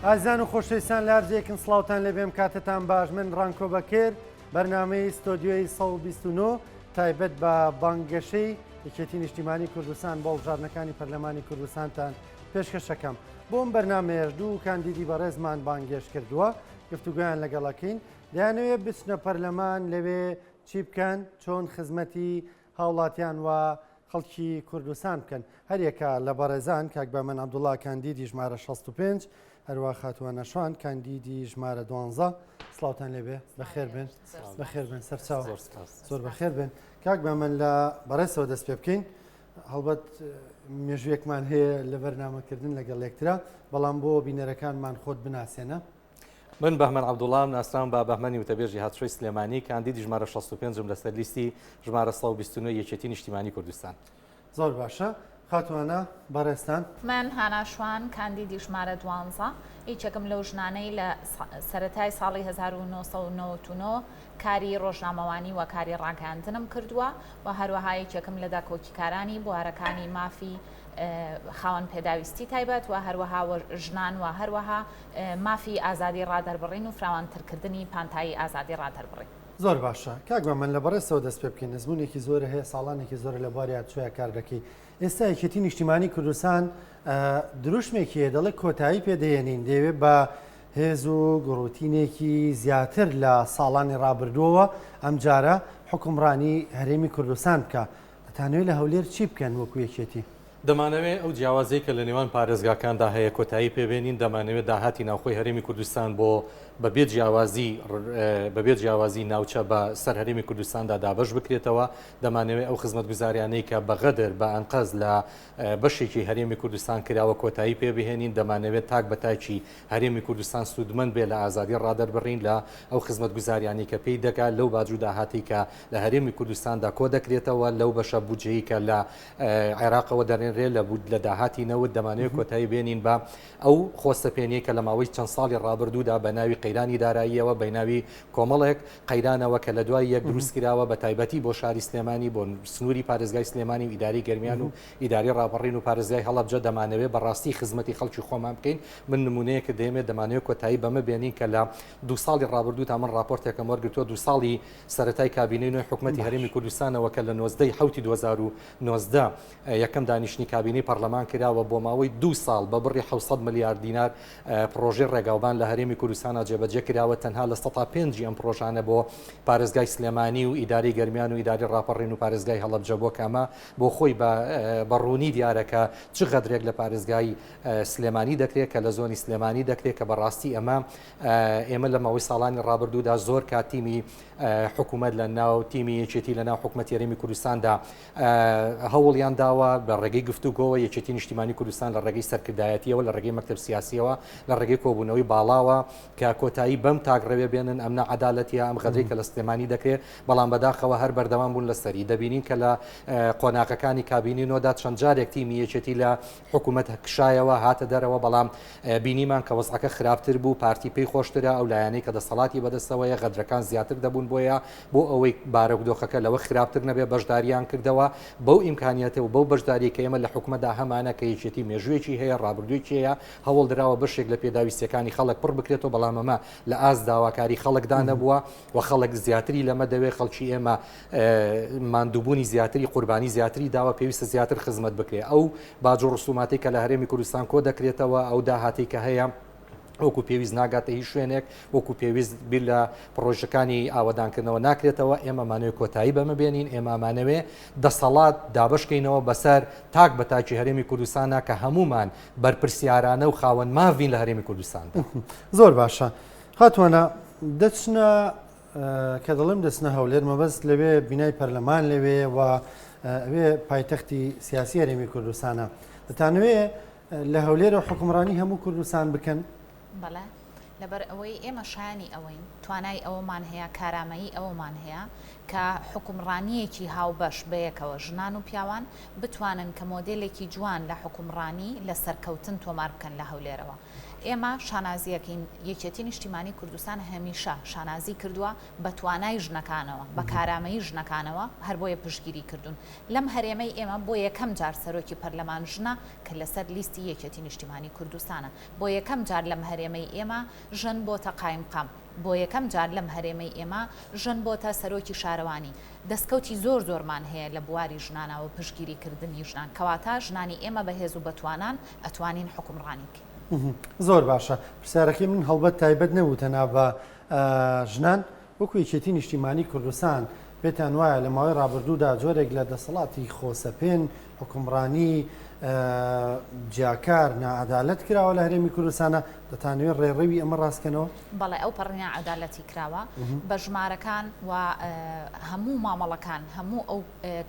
ئازیزان و خۆشەویستان لە هەرجێکن سڵاوتان لێبێم کاتتان باش من ڕانکۆ بەکر بەرنامەی ستۆدیۆی 129 تایبەت بە بانگەشەی یەکێتی نیشتیمانی کوردستان بۆ هەڵبژاردنەکانی پەرلەمانی کوردستانتان پێشکەشەکەم بۆم بەرنامەیەش دوو کاندیدی بەڕێزمان بانگێشت کردووە گفتوگۆیان لەگەڵەکەین دەیانەوێت بچنە پەرلەمان لەوێ چی بکەن چۆن خزمەتی هاوڵاتیان و خەڵکی کوردستان بکەن. هەریەکە لە بەڕێزان کاک بەمەن عەبدوڵا کاندیدی ژمارە 65 هەروە خاتووە نەشوان کاندیدی ژمارە 12 سڵاوتان لێبێ بەخێر بن بەخێر بن سەرچاو زۆر بەخێر بن کاک بەمەن لە بەڕێزەوە دەست پێ بکەین هەڵبەت مێژوویەکمان هەیە لە بەرنامەکردن لەگەڵ یەکترا بەڵام بۆ بینەرەکانمان خۆت بناسێنە. من بەهمەن عەبدوڵام، ناسراوم بە بەهمەنی وتەبێژی هاتوچۆی سلێمانی، کاندیدی ژمارە 65 م لەسەر لیستی ژمارە 129 یەکێتی نیشتیمانی کوردستان. زۆر باشە خاتوانە بەڕێزتان. من هانا شوان، کاندیدی ژمارە دوانزە، یەکێکم لەو ژنانەی لە سەرەتای ساڵی 1999 کاری ڕۆژنامەوانی و کاری ڕاگەیاندنم کردووە و هەروەها یەکێکم لە داکۆکیکارانی بوارەکانی مافی خاوەن پێداویستی تایبەت و هەروەها ژنان و هەروەها مافی ئازادی ڕادەربڕین و فراوانترکردنی پانتایی ئازادی ڕادەربڕین. زۆر باشە کاک بەمەن لە بەڕێزتەوە دەست پێ بکەین ئەزموونێکی زۆرە هەیە ساڵانێکی زۆرە لە بواری هاتوچۆیا کار دەکەی ئێستا یەکێتی نیشتیمانی کوردستان دروشمێکی هەیە دەڵێ کۆتایی پێ دەهێنین دەیەوێت بە هێز و گوڕوتینێکی زیاتر لە ساڵانی ڕابردووەوە ئەمجارە حوکمڕانی هەرێمی کوردستان بکا دەتانەوێت لە هەولێر چی بکەن وەکو یەکێتی؟ دەمانەوێت ئەو جیاوازیەی کە لە نێوان پارێزگاکاندا هەیە کۆتایی پێبێنین، دەمانەوێت داهاتی ناوخۆی هەرێمی کوردستان بۆ بە بێ جیاوازی بە بێ جیاوازی ناوچە بە سەر هەرێمی کوردستاندا دابەش بکرێتەوە، دەمانەوێت ئەو خزمەتگوزاریانەی کە بە غەدر بە ئەنقەست لە بەشێکی هەرێمی کوردستان کراوە کۆتایی پێبهێنین، دەمانەوێت تاک بە تاکی هەرێمی کوردستان سوودمەند بێت لە ئازادی ڕادەربڕین، لە ئەو خزمەتگوزاریانەی کە پێی دەگات، لەو باج و داهاتەی کە لە هەرێمی کوردستاندا کۆدەکرێتەوە، لەو بەشە بودجەیەی کە لە عێراقەوە دەنێنرێت، لە داهاتی نەوت، دەمانەوێت کۆتایی بێنین بە ئەو خۆسەپێنیەی کە لە ماوەی چەند ساڵی ڕابردوودا بە ناوی قەیرانی داراییەوە، بە ناوی کۆمەڵێک قەیرانەوە کە لە دوای یەک دروست کراوە، بە تایبەتی بۆ شاری سلێمانی، بۆ سنووری پارێزگای سلێمانی و ئیدارەی گەرمیان و ئیدارەی ڕاپەڕین و پارێزگای هەڵەبجە، دەمانەوێت بەڕاستی خزمەتی خەڵکی خۆمان بکەین. من نموونەیەکت دەیەمێ، دەمانەوێت کۆتایی بەمە بێنین کە لە دوو ساڵی ڕابردوودا من ڕاپۆرتێکم وەرگرتووە، دوو ساڵی سەرەتای کابینەی نوێی حکومەتی هەرێمی کوردستانەوە کە لە 19 ی حەوتی 2019 یەکەم دانیشتنی کابینەی پەرلەمان کراوە، بۆ ماوەی دوو ساڵ بە بڕی 700 ملیار دینار پڕۆژەی ڕێگاوبان لە هەرێمی کوردستانا جێبەجێ کراوە، تەنها لە سەتا پێنجی ئەم پڕۆژانە بۆ پارێزگای سلێمانی و ئیدارەی گەرمیان و ئیدارەی ڕاپەڕین و پارێزگای هەڵەبجە بووە کە ئەمە بۆ خۆی بە ڕوونی دیارە کە چ غەدرێک لە پارێزگای سلێمانی دەکرێت کە لە زۆنی سلێمانی دەکرێت کە بەڕاستی ئەمە ئێمە لە ماوەی ساڵانی ڕابردوودا زۆر کات تیمی حکوومەت لە ناو تیمی یەکێتی لە ناو حکوومەتی هەرێمی کوردستاندا هەوڵیان داوە بە ڕێگەی گفتوگۆوە یەکێتی نیشتیمانی کوردستان لە ڕێگەی سەرکردایەتیەوە لە ڕێگەی مەکتەب سیاسیەوە لە ڕێگەی کۆبوونەوەی باڵاوە کە کۆتایی بەم تاکڕەوێ بێنن ئەم ناعەدالەتیە ئەم غەدرەی کە لە سلێمانی دەکرێت بەڵام بەداخەوە هەر بەردەوام بوون لەسەری دەبینین کە لە قۆناغەکانی کابینی نۆدا چەند جارێک تیمی یەکێتی لە حکوومەت کشایەوە هاتە دەرەوە بەڵام بینیمان کە وەزعەکە خراپتر بوو پارتی پێی خۆشترە ئەو لایەنەی کە دەسەڵاتی بەدەستەوەیە غەدرەکان زیاتر دەبوون بۆیە بۆ ئەوەی بارودۆخەکە لەوە خراپتر نەبێ بەشداریان کردەوە بەو ئیمکانیەتە و بەو بەشداری کە ئێمە لە حکومەتدا هەمانە کە یەکێتی مێژوویەکی هەیە ڕابردوویەکی هەیە هەوڵ دراوە بەشێک لە پێداویستیەکانی خەڵک پڕ بکرێتەوە بەڵام ئەمە لە ئاست داواکاری خەڵکدا نەبووە و خەڵک زیاتری لەمە دەوێت خەڵکی ئێمە ماندووبوونی زیاتری قوربانی زیاتری داوە پێویستە زیاتر خزمەت بکرێت ئەو باج و ڕسوماتەی کە لە هەرێمی کوردستان کۆ دەکرێتەوە ئەو داهاتەی کە هەیە وەکو پێویست ناگاتە هیچ شوێنێک وەکو پێویست بیر لە پڕۆژەکانی ئاوەدانکردنەوە ناکرێتەوە ئێمە مانەوێ کۆتایی بەمە بێنین ئێمە مانەوێ دەسەڵات دابشکەینەوە بەسەر تاک بە تاکی هەرێمی کوردستانە کە هەمومان بەرپرسیارانە و خاوەن مافین لە هەرێمی کوردستاندا. زۆر باشە خاتوانە دەچنە کە دەڵێم دەچنە هەولێر مەبەست لەوێ بینای پەرلەمان لەوێ و ئەوێ پایتەختی سیاسی هەرێمی کوردستانە دەتانەوێ لە هەولێرەوە حوکمڕانی هەموو کوردستان بکەن؟ بەڵێ لەبەر ئەوەی ئێمە شایانی ئەوەین، توانای ئەوەمان هەیە، کارامەیی ئەوەمان هەیە کە حوکمڕانییەکی هاوبەش بەیەکەوە ژنان و پیاوان بتوانن کە مۆدێلێکی جوان لە حوکمڕانی لە سەرکەوتن تۆمار بکەن لە هەولێرەوە. ئێمە شانازیەکەین، یەکێتی نیشتیمانی کوردستان هەمیشە شانازی کردووە بە توانای ژنەکانەوە، بە کارامەیی ژنەکانەوە، هەر بۆیە پشتگیری کردوون. لەم هەرێمەی ئێمە بۆ یەکەم جار سەرۆکی پەرلەمان ژنە کە لەسەر لیستی یەکێتی نیشتیمانی کوردستانە. بۆ یەکەم جار لەم هەرێمەی ئێمە ژن بۆتە قایمقام. بۆ یەکەم جار لەم هەرێمەی ئێمە ژن بۆتە سەرۆکی شارەوانی. دەستکەوتی زۆر زۆرمان هەیە لە بواری ژنانا و پشتگیری کردنی ژنان. کەواتە ژنانی ئێمە بەهێز و بەتوانان، ئەتوانین حوکمڕانی بکەین. زۆر باشە. پرسیارەکەی من هەڵبەت تایبەت نەبوو تەنها بە ژنان، وەکو یەکێتی نیشتیمانی کوردستان پێتان وایە لە ماوەی ڕابردوودا جۆرێک لە دەسەڵاتی خۆسەپێن، حوکمڕانی جیاکار، ناعەدالەت کراوە لە هەرێمی کوردستانا، دەتانەوێت ڕێڕەوی ئەمە ڕاستکەنەوە؟ بەڵێ ئەوپەڕی ناعەدالەتی کراوە بە ژمارەکان و هەموو مامەڵەکان، هەموو ئەو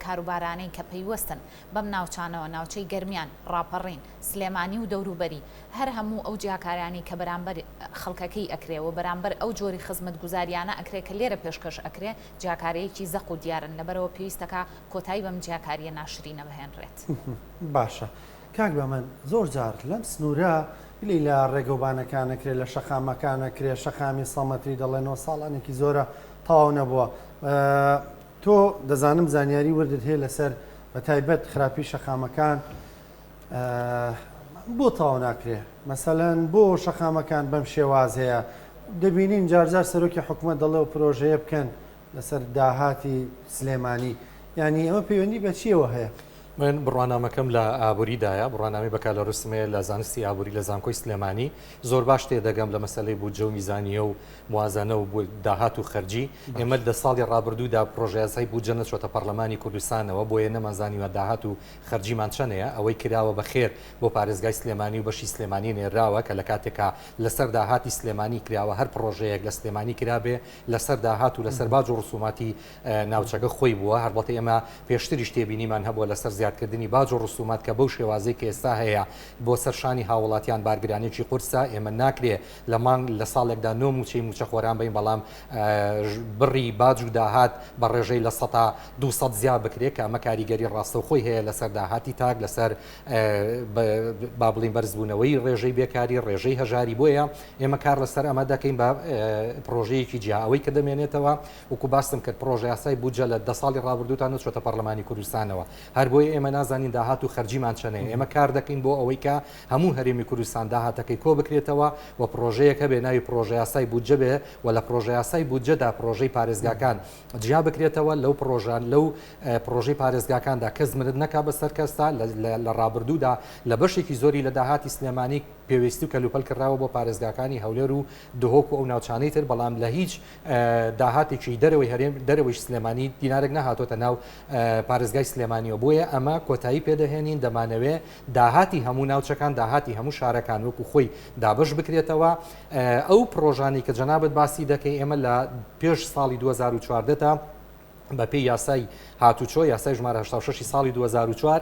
کاروبارانەی کە پەیوەستن بەم ناوچانەوە، ناوچەی گەرمیان، ڕاپەڕین، سلێمانی و دەوروبەری، هەر هەموو ئەو جیاکاریانەی کە بەرامبەر خەڵکەکەی ئەکرێ و بەرامبەر ئەو جۆری خزمەتگوزاریانە ئەکرێ کە لێرە پێشکەش ئەکرێ، جیاکارییەکی زەق و دیارن، لەبەرئەوە پێویستەکا کۆتایی بەم جیاکارییە ناشرینە بهێنرێت. باشە کاک بەمەن زۆر جار لەم سنوورە گلەی لە ڕێگەوبانەکان ئەکرێ، لە شەقامەکان ئەکرێ، شەقامی سەد مەتری دەڵێنەوە ساڵانێکی زۆرە تەواو نەبووە. تۆ دەزانم زانیاری وردت هەیە لەسەر بە تایبەت خراپی شەقامەکان، بۆ تەواو ناکرێ؟ مەسەلەن بۆ شەقامەکان بەم شێوازەیە؟ دەبینین جارجار سەرۆکی حکومەت دەڵێ و پرۆژەیە بکەن لەسەر داهاتی سلێمانی، یانی ئەمە پەیوەندی بە چییەوە هەیە؟ من بڕوانامەکەم لە ئابووریدایە، بڕوانامەی بەکالۆریۆسم هەیە لە زانستی ئابووری لە زانکۆی سلێمانی، زۆر باش تێدەگەم لە مەسەلەی بودجە و میزانییە و موازەنە و داهات و خەرجی. ئێمە لە ساڵی ڕابردوودا پڕۆژەیاسای بودجە نەچووەتە پەڕلەمانی کوردستانەوە، بۆیە نەمانزانیوە داهات و خەرجیمان چەنەیە، ئەوەی کراوە بە خێر بۆ پارێزگای سلێمانی و بەشی سلێمانی نێرراوە کە لە کاتێکا لەسەر داهاتی سلێمانی کراوە هەر پڕۆژەیەک لە سلێمانی کرابێ لەسەر داهات و لەسەر باج و ڕسوماتی ناوچەکە خۆی بووە. هەربەتە ئێمە پێشتریش تێبینیمان هەبووە لەسەر زیادکردنی باج و ڕسومات کە بەو شێوازەی کە ئێستا هەیە بۆ سەر شانی هاوڵاتیان بارگرانیەکی قورسە. ئێمە ناکرێ لە مانگ لە ساڵێکدا نۆ مووچەی مووچەخۆران بەین بەڵام بڕی باج و داهات بە ڕێژەی 200% زیاد بکرێت کە ئەمە کاریگەری ڕاستەوخۆی هەیە لەسەر داهاتی تاک لەسەر با بڵین بەرزبوونەوەی ڕێژەی بێکاری ڕێژەی هەژاری. بۆیە ئێمە کار لەسەر ئەمە دەکەین بە پرۆژەیەکی جیا. ئەوەی کە دەمێنێتەوە وەکو باستم کرد پرۆژەیاسای بودجە لە 10 ساڵی ڕابردووتا نەچۆتە پەرلەمانی کوردستانەوە، هەر بۆیە ئێمە نازانین داهات و خەرجیمان چەنەیە. ئێمە کار دەکەین بۆ ئەوەی کە هەموو هەرێمی کوردستان داهاتەکەی کۆ بکرێتەوە و پرۆژەیەک هەبێ ناوی پرۆژەیاسای بودجە بێ و لە پرۆژەیاسای بودجەدا پرۆژەی پارێزگاکان جیا بکرێتەوە. لەو پرۆژان لەو پرۆژەی پارێزگاکاندا کەس منت نەکا بەسەر کەستا. لە ڕابردوودا لە بەشێکی زۆری لە داهاتی سلێمانی پێویستی و کەلوپەل کراوە بۆ پارێزگاکانی هەولێر و دهۆک و ئەو ناوچانەی تر، بەڵام لە هیچ داهاتێکی دەرەوەی هەرێم دەرەوەی سلێمانی دینارێک نەهاتۆتە ناو پارێزگای سلێمانیەوە. بۆیە ئەمە کۆتایی پێدەهێنین، دەمانەوێ داهاتی هەموو ناوچەکان داهاتی هەموو شارەکان وەکو خۆی دابەش بکرێتەوە. ئەو پرۆژانەی کە جەنابت باسی دەکەی ئێمە لە پێش ساڵی 2014 تا بەپێی یاسای هاتوچۆ یاسای ژمارە 86 ساڵی 2004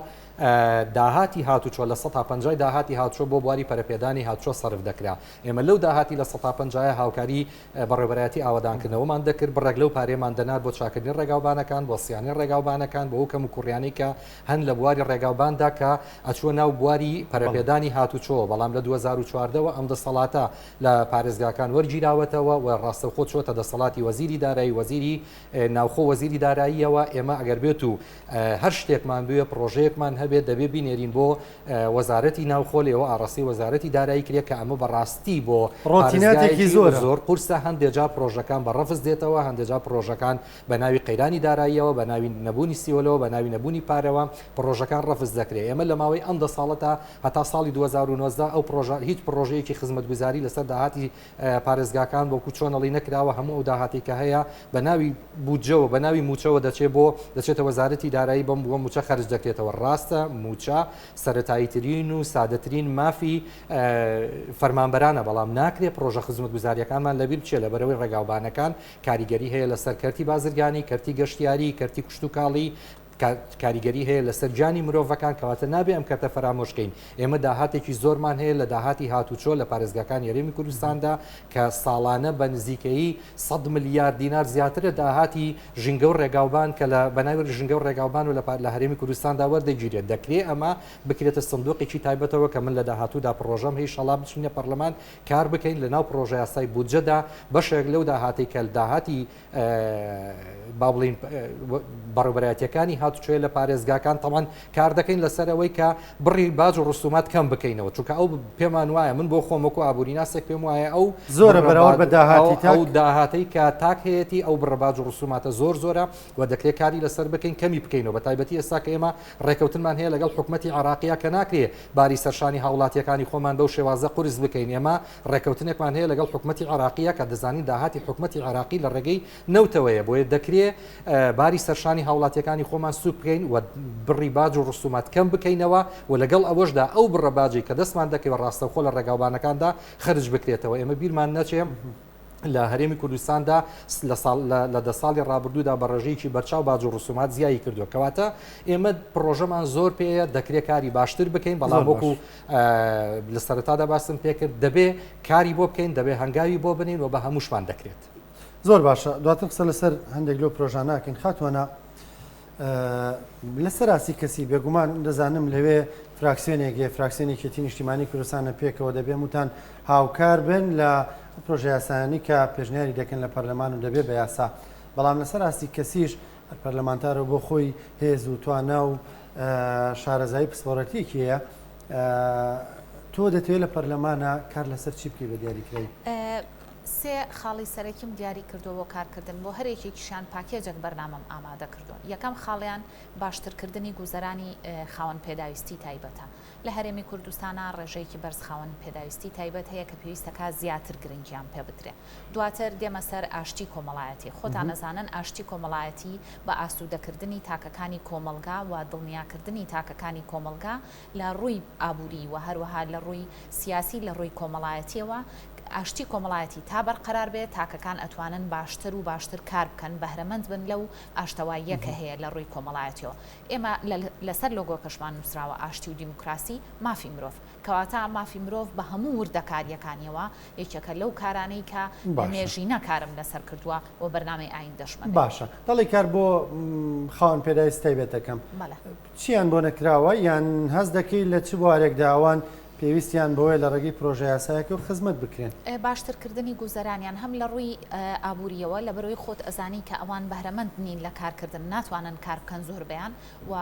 داهاتی هاتوچۆ 50% داهاتی هاتوچۆ بۆ بواری پەرەپێدانی هاتوچۆ سەرف دەکرا. ئێمە لەو داهاتی 50% هاوکاری بەڕێوەبەرایەتی ئاوەدانکردنەوەمان دەکرد، بڕێک لەو پارەیەمان دەنارد بۆ چاکردنی ڕێگاوبانەکان، بۆ سیانەی ڕێگاوبانەکان، بۆ ئەو کەموکوڕیانەی کە هەن لە بواری ڕێگاوباندا کە ئەچووە ناو بواری پەرەپێدانی هاتوچۆوە. بەڵام لە 2014 وە ئەم دەسەڵاتە لە پارێزگاکان وەرگیراوەتەوە و ڕاستەوخۆ چۆتە دەسەڵاتی وەزیری دارایی، وەزیری ناوخۆ وەزیری داراییەوە. ئێمە ئەگەر بێت و هەر شتێکمان بوێ پڕۆژەیەکمان هەبێت دەبێ بینێرین بۆ وەزارەتی ناوخۆ، لێوە ئاڕاستەی وەزارەتی دارایی کرێ کە ئەمە بەڕاستی بۆ ڕۆتیناتێکی زۆر زۆر قورسە. هەندێک جار پڕۆژەکان بە ڕەفز دێتەوە، هەندێک جار پڕۆژەکان بە ناوی قەیرانی داراییەوە، بە ناوی نەبوونی سیۆلەوە، بە ناوی نەبوونی پارەوە پڕۆژەکان ڕەفز دەکرێت. ئێمە لە ماوەی ئەم 10 ساڵەتا هەتا ساڵی 2019 ئەو پڕۆژە هیچ پڕۆژەیەکی خزمەتگوزاری لەسەر داهاتی پارێزگاکان وەکو چۆنەڵی نەکراوە. هەموو ئەو داهاتی کە هەیە بە ناوی بودجەوە بە ناوی موچەوە دەچێت بۆ دەچێتە وەزارەتی دارایی بەم بۆ موچە خەرج دەکرێتەوە. ڕاستە موچە سەرەتاییترین و سادەترین مافی فەرمانبەرانە، بەڵام ناکرێت پڕۆژە خزمەتگوزاریەکانمان لەبیر بچێت، لەبەرەوەی ڕێگاوبانەکان کاریگەری هەیە لەسەر کەرتی بازرگانی، کەرتی گەشتیاری، کەرتی کشتوکاڵی. کاریگەری هەیە لەسەر گیانی مرۆڤەکان، کەواتە نابێ ئەم کەرتە فەرامۆش کەین. ئێمە داهاتێکی زۆرمان هەیە لە داهاتی هاتوچۆ لە پارێزگاکانی هەرێمی کوردستاندا کە ساڵانە بە نزیکەیی 100 ملیار دینار زیاترە داهاتی ژینگە و ڕێگاوبان کە لە بەناوی ژینگە و ڕێگاوبان و لە هەرێمی کوردستاندا وەردەگیرێت. دەکرێ ئەمە بکرێتە سندوقێکی تایبەتەوە کە من لە داهاتوودا پڕۆژەم هەیە ئیشەڵا بچینە پەرلەمان کار بکەین لە ناو پڕۆژەیاسای بودجەدا بەشێک لەو داهاتەی کە داهاتی با بڵین بەڕێوبەرایەتیەکانی هاتوچۆیە لە پارێزگاکان تەمان کار دەکەین لەسەر ئەوەی کە بڕی باج و ڕسومات کەم بکەینەوە چونکە ئەو پێمان وایە من بۆ خۆم وەکو ئابووری ناسێک پێم وایە ئەو زۆرە بەراورد بە داهاتی تاک ئەو داهاتەی کە تاک هەیەتی ئەو بڕە باج و ڕسوماتە زۆر زۆرە و دەکرێت کاری لەسەر بکەین کەمی بکەینەوە بە تایبەتی ئێستا کە ئێمە ڕێکەوتنمان هەیە لەگەڵ حکومەتی عێراقیا کە ناکرێ باری سەرشانی هاوڵاتیەکانی خۆمان بەو شێوازە قورس بکەین ئێمە ڕێکەوتنێکمان هەیە لەگەڵ حکومەتی عێراقیە کە دەزانین داهاتی حکومەتی عێراقی لە ڕێگەی نەوتەوەیە بۆیە دەکرێ باری سەرشانی هاوڵاتیەکانی خۆمان سوک بکەین و بڕی باج و ڕسومات کەم بکەینەوە و لەگەڵ ئەوەشدا ئەو بڕە باجەی کە دەستمان دەکەوێت ڕاستەوخۆ لە ڕێگاوبانەکاندا خەرج بکرێتەوە ئێمە بیرمان نەچێ لە هەرێمی کوردستاندا لە ساڵ لە دە ساڵی ڕابردوودا بە ڕێژەیەکی بەرچاو باج و ڕسومات زیایی کردووە کەواتە ئێمە پڕۆژەمان زۆر پێیە دەکرێت کاری باشتر بکەین بەڵام وەکو لە سەرەتادا باسم پێکرد دەبێ کاری بۆ بکەین دەبێ هەنگاوی بۆ بنین و بە هەمووشمان دەکرێت. زۆر باشە دواتر قسە لەسەر هەندێک لەو پرۆژانەکەین خاتوانە لەسەر ئاستی کەسی بێگومان دەزانم لەوێ فراکسیۆنێک هەیە فراکسیۆنی یەکێتی نیشتیمانی کوردستانە پێکەوە دەبێ هەمووتان هاوکار بن لە پرۆژە یاسایانی کە پێشنیاری دەکەن لە پەرلەمان و دەبێ بە یاسا بەڵام لەسەر ئاستی کەسیش هەر پەرلەمانتارە بۆ خۆی هێز و توانا و شارەزایی پسپۆڕەتیەکی هەیە تۆ دەتەوێت لە پەرلەمانە کار لەسەر چی بکەی بە دیاریکراوی؟ سێ خاڵی سەرەکیم دیاری کردووە بۆ کارکردن، بۆ هەر یەکێکیشیان پاکێجێک بەرنامەم ئامادە کردووە. یەکەم خاڵیان باشترکردنی گوزەرانی خاوەن پێداویستی تایبەتە. لە هەرێمی کوردستانا ڕێژەیەکی بەرز خاوەن پێداویستی تایبەت هەیە کە پێویستەکا زیاتر گرنگیان پێ بدرێ. دواتر دێمە سەر ئاشتی کۆمەڵایەتی. خۆتان ئەزانن ئاشتی کۆمەڵایەتی بە ئاسوودەکردنی تاکەکانی کۆمەڵگا و دڵنیاکردنی تاکەکانی کۆمەڵگا لە ڕووی ئابووری و هەروەها لە ڕووی سیاسی لە ڕووی کۆمەڵایەتیەوە ئاشتی کۆمەڵایەتی تا بەرقەرار بێ تاکەکان ئەتوانن باشتر و باشتر کار بکەن بەهرەمەند بن لەو ئاشتەواییە کە هەیە لە ڕووی کۆمەڵایەتیەوە ئێمە لەسەر لۆگۆکەشمان نووسراوە ئاشتی و دیموکراسی مافی مرۆڤ کەواتە مافی مرۆڤ بە هەموو وردەکاریەکانیەوە یەکێکە لەو کارانەی کە لە مێژینە کارم لەسەر کردووە و بەرنامەی ئایندەشمە بێت. باشە دەڵێی کار بۆ خاوەن پێداویستی تایبەت دەکەم چیان بۆ نەکراوە یان هەست دەکەی لە چ بوارێکدا ئەوان پێویستیان بەوەیە لە ڕێگەی پرۆژە یاسایەکەوە خزمەت بکرێن؟ باشترکردنی گوزەرانیان هەم لە ڕووی ئابوورییەوە لەبەرئەوەی خۆت ئەزانی کە ئەوان بەهرەمەند نین لە کارکردن ناتوانن کار بکەن زۆربەیان و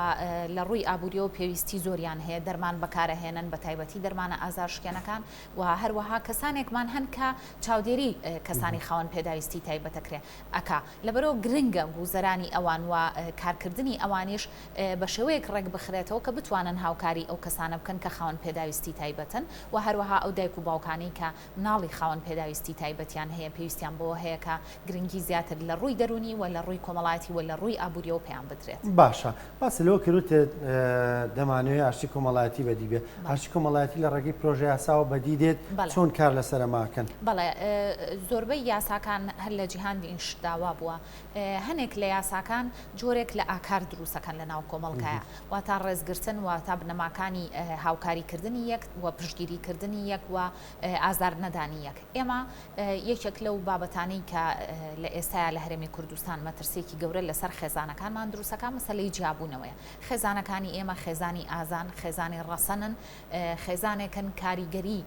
لە ڕووی ئابووریەوە پێویستی زۆریان هەیە دەرمان بەکارەهێنن بە تایبەتی دەرمانە ئازارشکێنەکان و هەروەها کەسانێکمان هەن کە چاودێری کەسانی خاوەن پێداویستی تایبەتەکرێ ئەکا لەبەرئەوە گرنگە گوزەرانی ئەوان و کارکردنی ئەوانیش بە شێوەیەک ڕێک بخرێتەوە کە بتوانن هاوکاری ئەو کەسانە بکەن کە خاوەن پێداویستی تایبەتن و هەروەها ئەو دایک و باوکانەی کە مناڵی خاوەن پێداویستی تایبەتیان هەیە پێویستیان بەوە هەیە کە گرنگی زیاتر لە ڕووی دەروونی و لە ڕووی کۆمەڵایەتی و لە ڕووی ئابووریەوە پێیان بدرێت. باشە باست لەوە کرد وتت دەمانەوێت ئاشتی کۆمەڵایەتی بەدی بێت، ئاشتی کۆمەڵایەتی لە ڕێگەی پرۆژە یاساوە بەدی دێت، چۆن کار لەسەر ئەمە ئەکەن؟ بەڵێ زۆربەی یاساکان هەر لە جیهاندیشدا وابووە هەنێک لە یاساکان جۆرێک لە ئاکار دروستەکەن لە ناو کۆمەڵگایە واتا ڕێزگرتن واتا بنەماکانی هاوکاریکردنی یەک و پشتگیریکردنی یەک و ئازار نەدانی یەک ئێمە یەکێک لەو بابەتانەی کە لە ئێستایا لە هەرێمی کوردستان مەترسیەکی گەورە لەسەر خێزانەکانمان دروستەکە مەسەلەی جیابوونەوەیە خێزانەکانی ئێمە خێزانی ئازان خێزانی ڕەسەنن خێزانێکن کاریگەری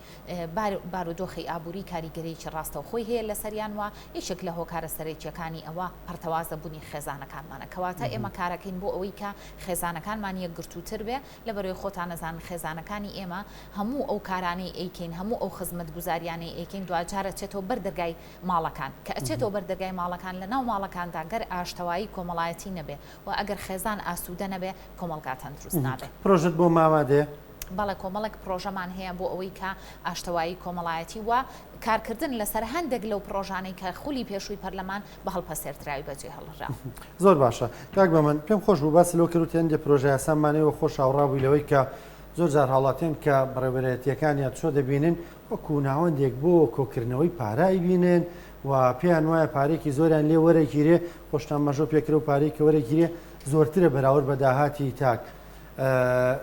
بارودۆخی ئابووری کاریگەریی ڕاستەوخۆی هەیە لەسەریان و یەکێک لە هۆکارە سەرەکییەکانی ئەوە پەرتەوازە بوونی خێزانەکانمانە. کەواتە ئێمە کارەکەین بۆ ئەوەی کە خێزانەکانمان یەکگرتووتر بێ، لەبەرئەوەی خۆتان ئەزانن خێزانەکانی ئێمە هەموو ئەو کارانەی ئەیکەین، هەموو ئەو خزمەتگوزاریانەی ئەیکەین دواجار ئەچێتەوە بەر دەرگای ماڵەکان. کە ئەچێتەوە بەر دەرگای ماڵەکان، لەناو ماڵەکاندا گەر ئاشتەوایی کۆمەڵایەتی نەبێ و ئەگەر خێزان ئاسوودە نەبێ، کۆمەڵگا تەندروست نابێ. پرۆژەت بۆ مامادەیە؟ بەڵێ کۆمەڵێک پڕۆژەمان هەیە بۆ ئەوەی کە ئاشتەوایی کۆمەڵایەتی و کارکردن لەسەر هەندێک لەو پڕۆژانەی کە خولی پێشووی پەرلەمان بە هەڵپەسێردراوی بەجێهێڵرا. زۆر باشە کاک بەمەن پێم خۆش بوو باست لەوە کرد وتی هەندێک پرۆژە یاسامان هەیە و خۆش هاوڕا بووی لەوەی کە زۆر جار هاوڵاتیان کە بەڕێوەبەرایەتییەکان هاتوچۆ دەبینن وەکو ناوەندێک بۆ کۆکردنەوەی پارە ئەیبینن و پێیان وایە پارەیەکی زۆریان لێ وەرەگیرێ خۆشتان مەژۆ پێکرە و پارەی کە وەرەگیرێ. زۆرترە بەراورد بە داهاتی تاک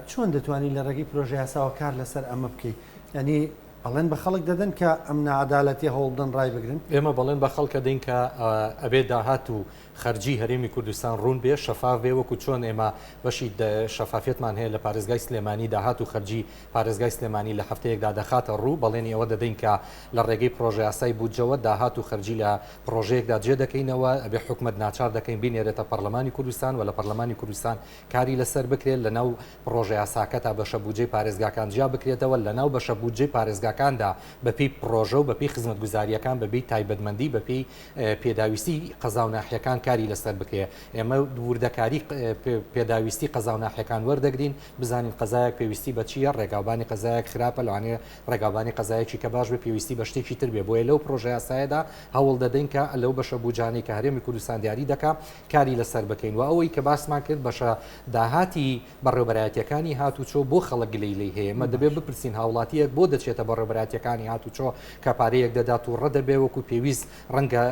چۆن دەتوانی لە ڕێگەی پرۆژە یاساوە کار لەسەر ئەمە بکەی یعنی بەڵێن بە خەڵک دەدەن کە ئەم ناعەدالەتیە هەوڵ بدەن ڕایبگرن؟ ئێمە بەڵێن بە خەڵک ئەدەین کە ئەبێ داهات و خەرجی هەرێمی کوردستان ڕوون بێ، شەفاف بێ، وەکو چۆن ئێمە بەشی شەفافیەتمان هەیە لە پارێزگای سلێمانی داهات و خەرجی پارێزگای سلێمانی لە هەفتەیەکدا دەخاتە ڕوو، بەڵێنی ئەوە دەدەین کە لە ڕێگەی پڕۆژەیاسای بودجەوە داهات و خەرجی لە پڕۆژەیەکدا جێ دەکەینەوە، ئەبێ حکومەت ناچار دەکەین بینێرێتە پەڕلەمانی کوردستان و لە پەڕلەمانی کوردستان کاری لەسەر بکرێت، لەناو پڕۆژەیاساکەتا بەشە بودجەی پارێزگاکان جیا بکرێتەوە، لەناو بەشە بودجەی پارێزگاکاندا بەپێی پڕۆژە و بەپێی خزمەتگوزارییەکان بەبێی تایبەتمەندی بەپێی پێداویستی قەزا و ناحیەکان کاری لەسەر بکرێ. ئێمە وردەکاری پێداویستی قەزا و ناحیەکان وەردەگرین، بزانین قەزایەک پێویستی بە چییە، ڕێگاوبانی قەزایەک خراپە، لەوانەیە ڕێگاوبانی قەزایەکی کە باش بێ پێویستی بە شتێکی تر بێ، بۆیە لەو پڕۆژەیاسایەدا هەوڵ دەدەین کە لەو بەشە بودجانەی کە هەرێمی کوردستان دیاری دەکا کاری لەسەر بکەین و ئەوەی کە باسمان کرد بەشە داهاتی بەڕێوبەرایەتیەکانی هاتوچۆ بۆ خەڵک گلەی لێی هەیە ئێمە دەبێت بپرسین هاوڵاتیەک بۆ دەچێتە بەڕێوبەرایەتیەکانی هاتوچۆ کە پارەیەک دەدات و ڕەدەبێ وەکو پێویست ڕەنگە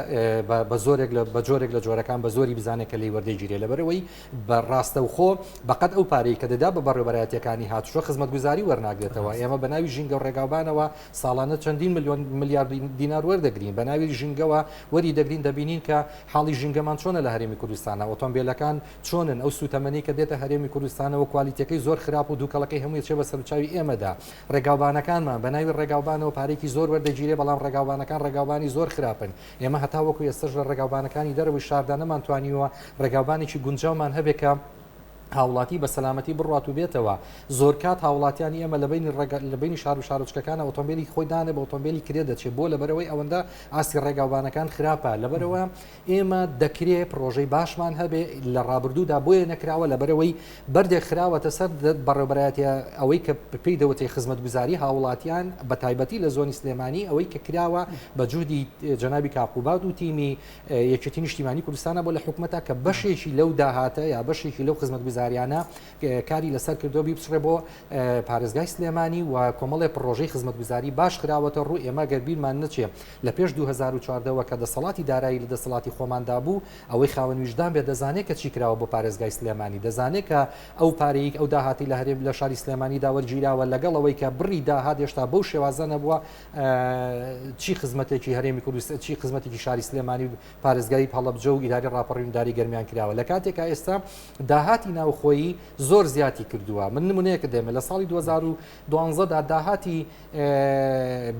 بە زۆرێک لە بە جۆرێک لە جۆرەکان بە زۆری بزانێت کە لێی وەردەگیرێ لەبەرئەوەی بە ڕاستەوخۆ بەقەد ئەو پارەی کە دەدا بە بەڕێوبەرایەتیەکانی هاتوچۆ خزمەتگوزاری وەرناگرێتەوە ئێمە بە ناوی ژینگە و ڕێگاوبانەوە ساڵانە چەندین ملیۆن ملیار دینار وەردەگرین بە ناوی ژینگەوە وەری دەگرین دەبینین کە حاڵی ژینگەمان چۆنە لە هەرێمی کوردستانە ئۆتۆمبیلەکان چۆنن ئەو سوتەمەنی کە دێتە هەرێمی کوردستانەوە کوالیتەکەی زۆر خراپ و دووکەڵەکەی هەمووی چێ بە سەرچاوی ئێمەدا ڕێگاوبانەکانمان بە ناوی ڕێگاوبانەوە پارێکی زۆر وەردەگیرێ بەڵام ڕێگاوبانەکان ڕێگاوبانی زۆر خراپن ئێمە هەتا وەکو ئێستش لە ڕێگاوبانەکانی دەرەوەی شاردا نەمانتوانیوە ڕێگاوبانێکی گونجاومان هەبێ کە هاوڵاتی بە سەلامەتی بڕات و بێتەوە زۆرکات هاوڵاتیانی ئێمە لە بینی ڕێگا لە بینی شار و شارۆچکەکانە ئۆتۆمبیلی خۆی دانێ بە ئۆتۆمبیلی کرێ دەچێت بۆ لەبەرەوەی ئەوەندە ئاستی ڕێگاوبانەکان خراپە لەبەرەوە ئێمە دەکرێ پرۆژەی باشمان هەبێ لە ڕابردوودا بۆیە نەکراوە لەبەرەوەی بەردێک خراوەتە سەر بەڕێوبەرایەتە ئەوەی کە پێی دەوتەی خزمەتگوزاری هاوڵاتیان بە تایبەتی لە زۆنی سلێمانی ئەوەی کە کراوە بە جوودی جەنابی کاک قوباد و تیمی یەکێتی نیشتیمانی کوردستانە بۆ لە حکومەتە کە بەشێکی لەو داهاتە یا بەشێکی لەو خزمەتگوزاریانە کاری لەسەر کردو بیبچڕێ بۆ پارێزگای سلێمانی و کۆمەڵێ پڕۆژەی خزمەتگوزاری باش خراوەتە ڕوو ئێمە گەر بیرمان نەچێ لە پێش 2014ەوە کە دەسەڵاتی دارایی لە دەسەڵاتی خۆماندا بوو ئەوەی خاوەن ویژدان بێ دەزانێت کە چی کراوە بۆ پارێزگای سلێمانی دەزانێت کە ئەو پارەیەک ئەو داهاتی لە هەرێم لە شاری سلێمانیدا وەرگیراوە لەگەڵ ئەوەی کە بڕی داهات هێشتا بەو شێوازە نەبووە چی خزمەتێکی هەرێمی کوردستان چی خزمەتێکی شاری سلێمانی و پارێزگای هەڵەبجە و ئیداری ڕاپەڕین و داری گەرمیان کراوە لە کاتێکا ئێستا داهاتی ناوخۆیی زۆر زیادی کردووە من نمونەیەکە دێمە لە ساڵی 2012 دا داهاتی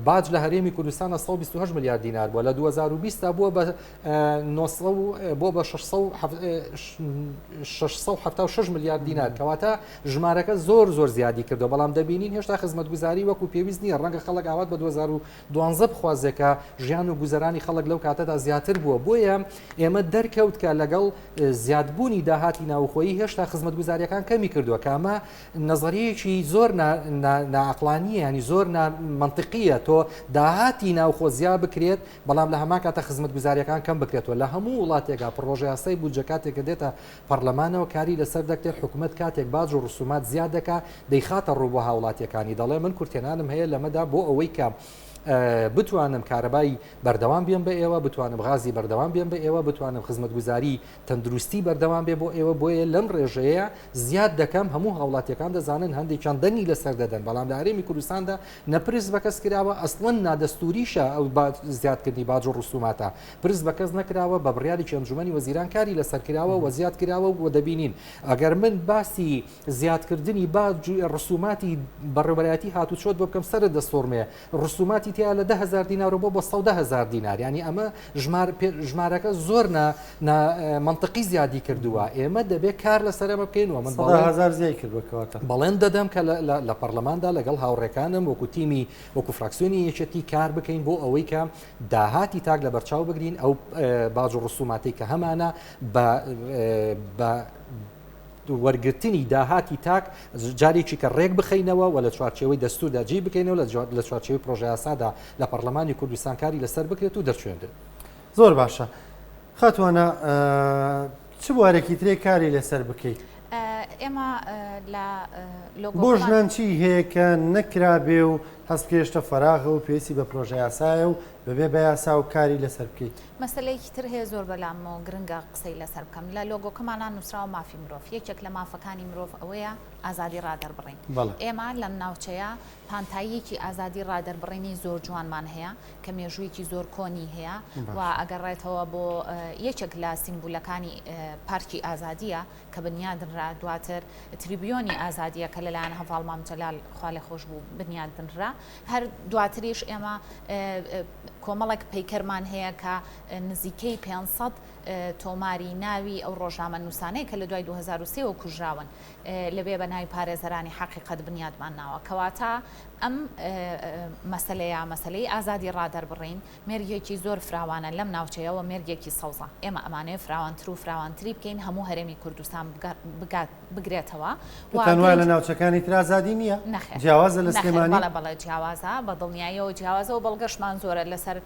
باج لە هەرێمی کوردستان 128 ملیار دینار بووە لە 2020 دا بووە بە بۆ بە 676 ملیار دینار کەواتە ژمارەکە زۆر زۆر زیادی کردو بەڵام دەبینین هێشتا خزمەتگوزاری وەکو پێویست نییە ڕەنگە خەڵک ئاوات بە 2012 بخوازێ کە ژیان و گوزەرانی خەڵک لەو کاتەدا زیاتر بووە بۆیە ئێمە دەرکەوت کە لەگەڵ زیادبوونی داهاتی ناوخۆیی هێشتا خزمەتگوزاریەکان کەمی کردووە کە ئەمە نەزەریەکی زۆر ناعەقڵانیە ینی زۆر مەنتقیە تۆ داهاتی ناوخۆ زیا بکرێت بەڵام لە هەمان کاتە خزمەتگوزاریەکان کەم بکرێتەوە لە هەموو وڵاتێکا پڕۆژەیاسای بودجە کاتێک کە دێتە پەڕلەمانەوە کاری لەسەر دەکرێت حکومەت کاتێک باج و ڕسومات زیاد دەکا دەیخاتە ڕوو بۆ هاوڵاتیەکانی دەڵێ من کورتهێنانم هەیە لەمەدا بۆ ئەوەی کە بتوانم کارەبای بەردەوام بێم بە ئێوە بتوانم غازی بەردەوام بێم بە ئێوە بتوانم خزمەتگوزاری تەندروستی بەردەوام بێ بۆ ئێوە بۆیە لەم ڕێژەیە زیاد دەکەم هەموو هاوڵاتیەکان دەزانن هەندێکیان دەنگی لەسەر دەدەن بەڵام لە هەرێمی کوردستاندا نە پرس بە کەس کراوە ئەسڵەن نادەستوریشە ئەو زیادکردنی باج و ڕسوماتە پرس بە کەس نەکراوە بە بڕیارێکی ئەنجومەنی وەزیران کاری لەسەر کراوە و زیاد کراوە و دەبینین ئەگەر من باسی زیادکردنی باج ڕسوماتی بەڕێوەبەرایەتی هاتوچۆت بۆ بکەم سەرت دەسوڕمێ ڕسوماتی تیا لە 10هزار دینارەوە بۆ بۆ 110 هزار دینار یانی ئەمە ژمار ژمارەکە زۆر نا نا مەنتقی زیادی کردووە ئێمە دەبێت کار لەسەر ئەمە بکەین و من بەڵێن هزار زیای کردووە کەواتە بەڵێن دەدەم کە لە پەرلەماندا لەگەڵ هاوڕێکانم وەکو تیمی وەکو فراکسیۆنی یەکێتی کار بکەین بۆ ئەوەی کە داهاتی تاک لەبەرچاو بگرین ئەو باج و ڕسوماتەی کە هەمانە بە بە وەرگرتنی داهاتی تاک جارێکی کە ڕێک بخەینەوە و لە چوارچێوەی دەستوردا جێی بکەینەوە لە چوارچێوەی پرۆژەیاسادا لە پەرلەمانی کوردستان کاری لەسەر بکرێت و دەرچوێنرێت. زۆر باشە خاتوانە چ بوارێکی ترێ کاری لەسەر بکەیت؟ ئێمە لە بۆ ژنان چی هەیە کە نەکرابێ و هەست بکەی هێشتا فەراغە و پێویستی بە پرۆژەیاسایە و ببێ بە یاسا و کاری لەسەر بکەیت. مەسەلەیەکی تر هەیە زۆر بەلامەوە گرنگە قسەی لەسەر بکەم، لە لۆگۆکەمانا نووسراوە مافی مرۆڤ، یەکێک لە مافەکانی مرۆڤ ئەوەیە ئازادی ڕادەربڕین، ئێمە لەم ناوچەیە پانتاییەکی ئازادی ڕادەربڕینی زۆر جوانمان هەیە کە مێژوویەکی زۆر کۆنی هەیە و ئەگەڕێتەوە بۆ یەکێک لە سیمبولەکانی پارکی ئازادیە کە بنیادنرا، دواتر تریبیۆنی ئازادیە کە لەلایەن هەڤاڵ مام جەلال خوالێخۆشبوو بنیادنرا، هەر دواتریش ئێمە کۆمەڵێک پەیکەرمان هەیە کە نزیکەی 500 تۆماری ناوی ئەو ڕۆژنامەنووسانەیە کە لە دوای 2003 وە کوژراون لەوێ بە ناوی پارێزەرانی حەقیقەت بنیادمان ناوە. کەواتە ئەم مەسەلەیە، مەسەلەی ئازادی ڕادەربڕین، مێرگێکی زۆر فراوانە لەم ناوچەیە و مێرگێکی سەوزە. ئێمە ئەمانەوێ فراوانتر و فراوانتری بکەین، هەموو هەرێمی کوردستان بگات بگرێتەوە و پێتان وایە لە ناوچەکانی تر ئازادی نییە؟ نەخێر. جیاوازە لە نەخێر، سلێمانی؟ بەڵێ بەڵێ جیاوازە، بە دڵنیاییەوە جیاوازە و بەڵگەشمان زۆرە لەسەر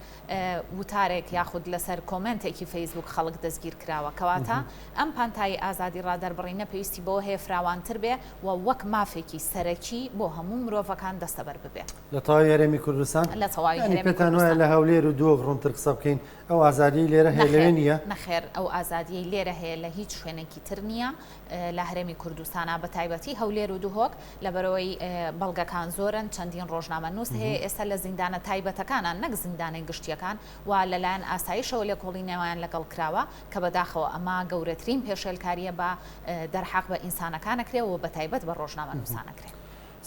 وتارێک یاخود لەسەر کۆمێنتێکی فەیسبووک خەڵک دەستگیر کراوە. کەواتە ئەم پانتایی ئازادی ڕادەربڕینە پێویستی بەوە هەیە فراوانتر بێ و وەک مافێکی سەرەکی بۆ هەموو مرۆڤەکان دەستەبەر ببێ. لە تەواوی هەرێمی کوردستان؟ لە تەواوی یانی هەرێمی پێتان وایە کوردستان. لە هەولێر و دهۆک ڕوونتر قسە بکەین ئەو ئازادیەی لێرە هەیە لەوێ نەخێر، نییە؟ نەخێر ئەو ئازادیەی لێرە هەیە لە هیچ شوێنێکی تر نییە لە هەرێمی کوردستانا بە تایبەتی هەولێر و دهۆک لەبەرئەوەی بەڵگەکان زۆرن چەندین ڕۆژنامەنووس هەیە ئێستا لە زیندانە تایبەتەکانان نەک زیندانە گشتیەکان و لەلایەن ئاسایشەوە لێکۆڵینەوەیان لەگەڵ کراوە کە بەداخەوە ئەمە گەورەترین پێشێلکاریە بە دەرحەق بە ئینسانەکان ئەکرێ و بەتایبەت بە ڕۆژنامەنووسان ئەکرێ.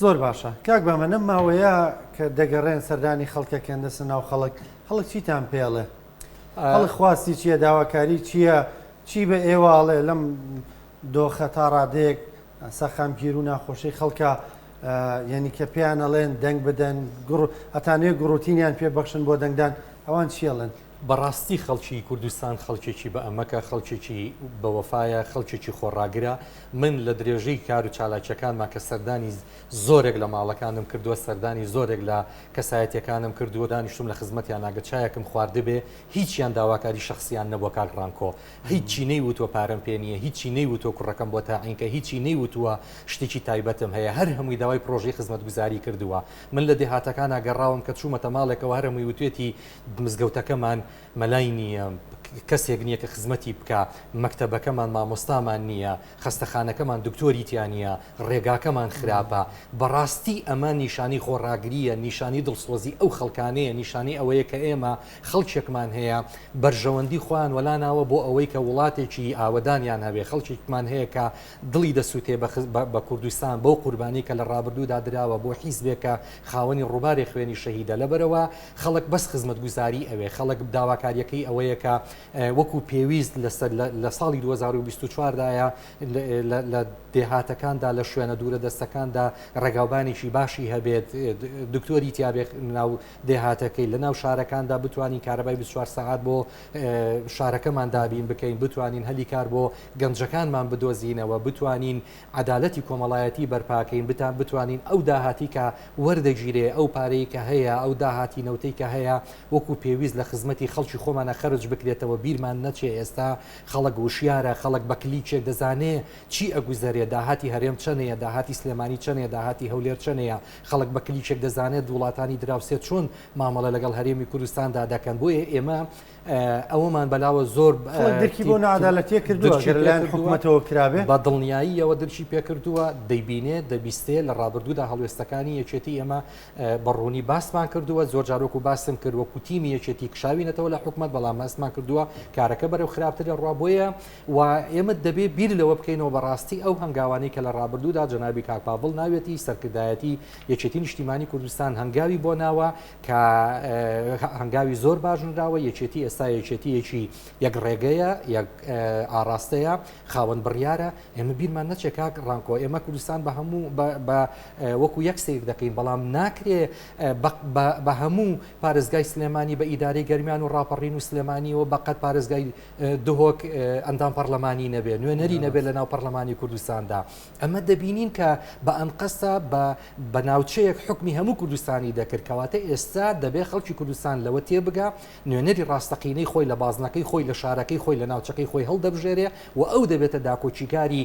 زۆر باشە کاک بەمە لەم ماوەیە کە دەگەڕێن سەردانی خەڵکەکەن دەچنە ناو خەڵک، خەڵک چیتان پێ ئەڵێ؟ خەڵک خواستی چییە؟ داواکاری چییە؟ چی بە ئێوە ئەڵێ لەم دۆخە تا ڕادەیەک سەقامگیر و ناخۆشەی خەڵکە یعنی کە پێیان ئەڵێن دەنگ بدەن گوڕ ئەتانەوێ گوڕوتینیان پێ بەخشن بۆ دەنگدان ئەوان چی ئەڵێن؟ بەڕاستی خەڵکی کوردستان خەڵکێکی بە ئەمەکە، خەڵکێکی بە وەفایە، خەڵکێکی خۆڕاگرە، من لە درێژەی کار و چالاکیەکانما کە سەردانی زۆرێک لە ماڵەکانم کردووە، سەردانی زۆرێک لە کەسایەتیەکانم کردووە، دانیشتوم لە خزمەتیانا گە چایەکم خواردبێ، هیچیان داواکاری شەخسیان نەبووە کاک ڕانکۆ، هیچی نەیوتووە پارەم پێ نییە، هیچی نەیوتووە کوڕەکەم بۆ تاعین کە، هیچی نەیوتووە شتێکی تایبەتم هەیە، هەر هەمووی داوای پرۆژەی خزمەتگوزاری کردووە. من لە دێهاتەکانا گەڕاوم کە چوومەتە ماڵێکەوە هەر هەمووی وتوێتی مزگەوتەکەمان مەلای نییە، کەسێک نییە کە خزمەتی بکا، مەکتەبەکەمان مامۆستامان نییە، خەستەخانەکەمان دکتۆری تیا نییە، ڕێگاکەمان خراپە. بەڕاستی ئەمە نیشانەی خۆڕاگرییە، نیشانەی دڵسۆزی ئەو خەڵکانەیە، نیشانەی ئەوەیە کە ئێمە خەڵکێکمان هەیە بەرژەوەندی خۆیان وەلا ناوە بۆ ئەوەی کە وڵاتێکی ئاوەدانیان هەبێ، خەڵکێکمان هەیە کە دڵی دەسووتێ بە کوردستان، بەو قوربانیەی کە لە ڕابردوودا دراوە، بۆ حیزبێک کە خاوەنی ڕووبارێ خوێنی شەهیدە. لەبەرئەوە خەڵک بەس خزمەتگوزاری ئەوێ، خەڵک داواکاریەکەی ئەوەیە کە وەکو پێویست لە ساڵی 2024 دایە لە دێهاتەکاندا لە شوێنە دوورە دەستەکاندا ڕێگاوبانێکی باشی هەبێت، دکتۆری تیابێت ناو دێهاتەکەی، لە ناو شارەکاندا بتوانین کارەبای 24 سەعات بۆ شارەکەمان دابین بکەین، بتوانین هەلی کار بۆ گەنجەکانمان بدۆزینەوە، بتوانین عەدالەتی کۆمەڵایەتی بەرپاکەین، بتوانین ئەو داهاتی کە وەردەگیرێ، ئەو پارەی کە هەیە، ئەو داهاتی نەوتەی کە هەیە وەکو پێویست لە خزمەتی خەڵکی خۆمانە خەرج بکرێتەوە، بیرمان نەچێ ئێستا خەڵک وشیارە، خەڵک بە کلیکێک دەزانێ چی ئەگوزەرێ، داهاتی هەرێم چەنەیە، داهاتی سلێمانی چەنەیە، داهاتی هەولێر چەنەیە، خەڵک بە کلیکێک دەزانێت وڵاتانی دراوسێ چۆن مامەڵە لەگەڵ هەرێمی کوردستاندا دەکەن، بۆیە ئێمە ئەوەمان بەلاوە زۆر خەڵک درکی بۆ ناعەدالەتیە کردووە گەر لەلایەن حکومەتەوە کرابێ؟ بە دڵنیاییەوە درکی پێکردووە، دەیبینێ، دەبیستێ، لە ڕابردوودا هەڵوێستەکانی یەکێتی ئێمە بە ڕوونی باسمان کردووە، زۆر جار وەکو باسم کرد وەکو تیمی یەکێتی کشاوینەتەوە لە حکومەت، بەڵام هەستمان کردووە کارەکە بەرەو خراپتر دەڕوا، بۆیە و ئێمە دەبێ بیر لەوە بکەینەوە بەڕاستی ئەو هەنگاوانەی کە لە ڕابردوودا جەنابی کاک پاڤڵ ناویەتی سەرکردایەتی یەکێتی نیشتیمانی کوردستان هەنگاوی بۆ ناوە کە هەنگاوی زۆر باش نراوە، یەکێتی ئێستا یەکێتییەکی یەک ڕێگەیە، یەک ئاڕاستەیە، خاوەن بڕیارە، ئێمە بیرمان نەچێ کاک ڕانکۆ ئێمە کوردستان بە هەموو بە وەکو یەک سەیر دەکەین، بەڵام ناکرێ بە هەموو پارێزگای سلێمانی بە ئیدارەی گەرمیان و ڕاپەڕین و سلێمانیەوە بە فقط پارێزگای دهۆک ئەندام پەرلەمانی نەبێ نوێنەری نەبێت لە ناو پەرلەمانی کوردستاندا ئەمە دەبینین کە بە ئەنقەستە بە بە ناوچەیەک حکمی هەموو کوردستانی دەکرد کەواتە ئێستا دەبێ خەڵکی کوردستان لەوە تێبگا نوێنەری ڕاستەقینەی خۆی لە بازنەکەی خۆی لە شارەکەی خۆی لە ناوچەکەی خۆی هەڵدەبژێرێ و ئەو دەبێتە داکۆکیکاری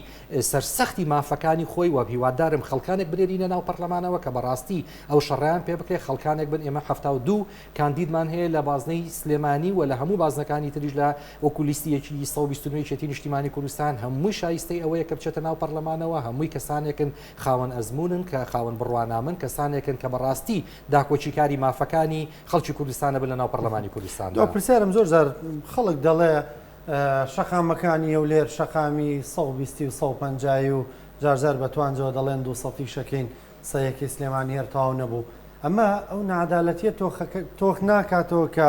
سەرسەختی مافەکانی خۆی و هیوادارم خەڵکانێک بنێرینە ناو پەرلەمانەوە کە بەڕاستی ئەو شەڕیان پێ بکرێت خەڵکانێک بن ئێمە 72 کاندیدمان هەیە لە بازنەی سلێمانی و لە هەموو بازنەکانی تریش لە وەکو لیستی یەکی 129 یەکێتی نیشتیمانی کوردستان هەمووی شایستەی ئەوەیە کە بچێتە ناو پەرلەمانەوە هەمووی کەسانێکن خاوەن ئەزموونن کە خاوەن بڕوانامەن کەسانێکن کە بەڕاستی داکۆکیکاری مافەکانی خەڵکی کوردستانە بن لە ناو پەرلەمانی کوردستاندا. دوا پرسیارم زۆر جار خەڵک دەڵێ شەقامەکانی هەولێر شەقامی 120 و 150 و جارجار بە توانجەوە دەڵێن 200 یشەکەین سەیەکەی سلێمانی هەر تەواو نەبوو ئەمە ئەو نەعەدالەتیە تۆخ ناکاتەوە کە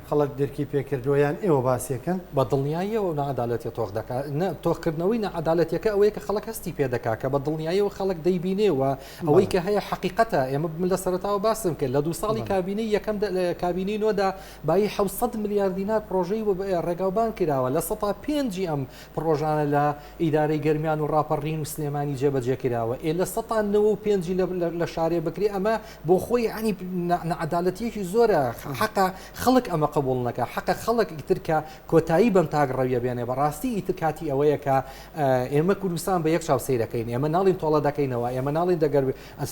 خەڵک درکی پێکردووە یان ئێوە باسیەکەن؟ بە دڵنیاییەوە ئەو نەعەدالەتیە تۆخ دەکات تۆخکردنەوەی نەعەدالەتیەکە ئەوەیە کە خەڵک هەستی پێ دەکات کە بە دڵنیاییەوە خەڵک دەیبینێ و ئەوەی کە هەیە حەقیقەتە ئێمە من لە سەرەتاوە باسم کرد لە دوو ساڵی کابینەی یەکەم کابینەی نۆدا بایی 600 ملیار دینار پرۆژەی ڕێگاوبان کراوە لە سەتا پێنجی ئەم پڕۆژانە لە ئیدارەی گەرمیان و ڕاپەڕین و سلێمانی جێبەجێ کراوە ئێ لە سەتا نەوە و پێنجی لە شارێ بکرێ ئەمە بۆ خۆی ینی نەعەدالەتیەکی زۆرە حەقە خەڵک ئەمە قبوڵ نەکە حەقە خەڵک ئیتر کە کۆتایی بەم تاک ڕەویە بێنێ بەڕاستی ئیتر کاتی ئەوەیە کە ئێمە کوردستان بە یەک چاو سەیرەکەین ئێمە ناڵین تۆڵە دەکەینەوە ئێمە ناڵین دەگەر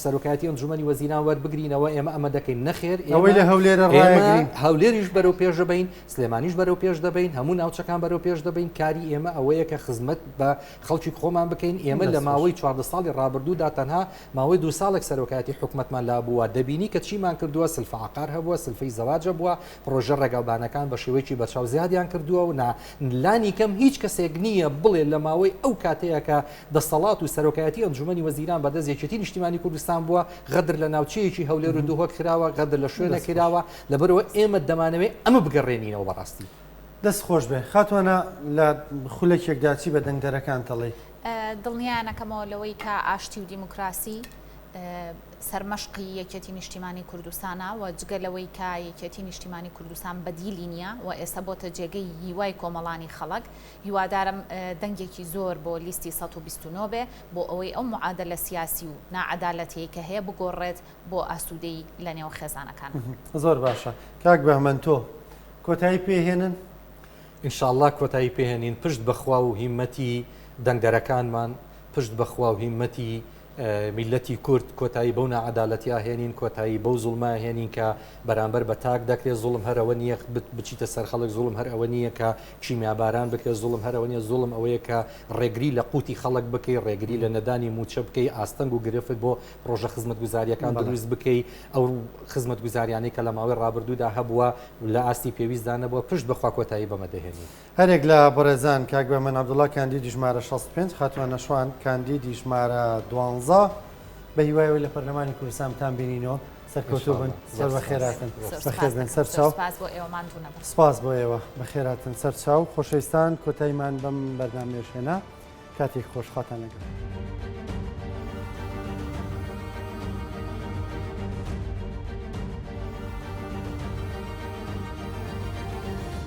سەرۆکایەتی ئەنجومەنی وەزیران وەربگرینەوە ئێمە ئەمە دەکەین نەخێر ئەوەی لە هەولێرە ڕایەگرین هەولێریش بەرەو پێش دەبەین سلێمانیش بەرەو پێش دەبەین، هەموو ناوچەکان بەرەو پێش دەبەین، کاری ئێمە ئەوەیە کە خزمەت بە خەڵکی خۆمان بکەین، ئێمە لە ماوەی 14 ساڵی ڕابردوودا تەنها ماوەی دوو ساڵێک سەرۆکایەتی حکومەتمان لابووە، دەبینی کە چیمان کردووە، سلفە عەقار هەبووە، سلفەی زەواج هەبووە، پڕۆژە ڕێگاوبانەکان بە شێوەیەکی بەرچاو زیادیان کردووە و نا لانی کەم هیچ کەسێک نییە بڵێ لە ماوەی ئەو کاتەیە کە دەسەڵات و سەرۆکایەتی ئەنجومەنی وەزیران بەدەست یەکێتی نیشتیمانی کوردستان بووە، غەدر لە ناوچەیەکی هەولێر و دهۆک کراوە، غەدر لە شوێنێک کراوە، لەبەرئەوە ئێمە دەمانەوێت ئەمە بگەڕێنینەوە بەڕاستی. دەست خۆش بێ خاتوانە لە خولەکێکدا چی بە دەنگدەرەکان دەڵێی؟ دڵنیایانەکەمەوە لەوەی کە ئاشتی و دیموکراسی سەرمەشقی یەکێتی نیشتیمانی کوردستانە و جگە لەوەی کە یەکێتی نیشتیمانی کوردستان بەدیلی نییە و ئێستا بۆتە جێگەی هیوای کۆمەڵانی خەڵک هیوادارم دەنگێکی زۆر بۆ لیستی 129 بێ بۆ ئەوەی ئەو معادلە سیاسی و ناعەدالەتیەی کە هەیە بگۆڕێت بۆ ئاسوودەیی لە نێو خێزانەکان. زۆر باشە کاک بەهمەن تۆ کۆتایی پێ هێنن؟ ان شاء اللە کۆتایی پێ هێنین پشت بەخوا و هیمەتی دەنگدەرەکانمان پشت بەخوا و هیمەتی میلەتی کورد کۆتایی بەو ناعەدالەتیا هێنین کۆتایی بەو زوڵمە هێنین کە بەرامبەر بە تاک دەکرێت زوڵم هەرەوە نییە بچیتە سەر خەڵک زوڵم هەر ئەوە نییە کە کیمیاباران بکرێت زوڵم هەر ئەوە نییە زوڵم ئەوەیە کە ڕێگری لە قوتی خەڵک بکەی ڕێگری لە نەدانی موچە بکەی ئاستەنگ و گرفت بۆ پڕۆژە خزمەتگوزارییەکان دروست بکەی، ئەو خزمەتگوزاریانەی کە لە ماوەی ڕابردوودا هەبووە لە ئاستی پێویستدا نەبووە، پشت بە خوا کۆتایی بەمە دەهێنین. هەریەک لە بەڕێزان کاک بەهمەن عەبدوڵا کاندیدی ژمارە 65، خاتوو نەشوان کاندیدی ژمارە دوانزە، بە هیوای ئەوەی لە پەرلەمانی کوردستان بتان بینینەوە، سەرکەوتوو بن، زۆر بەخێرهاتن، بەخێر بێن سەرچاو. سپاس بۆ ئێوە ماندوو نەبن. سپاس بۆ ئێوە، بەخێرهاتن سەرچاو. خۆشەویستان کۆتاییمان بەم بەرنامەیەش هێنا، کاتێکی خۆش خواتان لەگەڵ.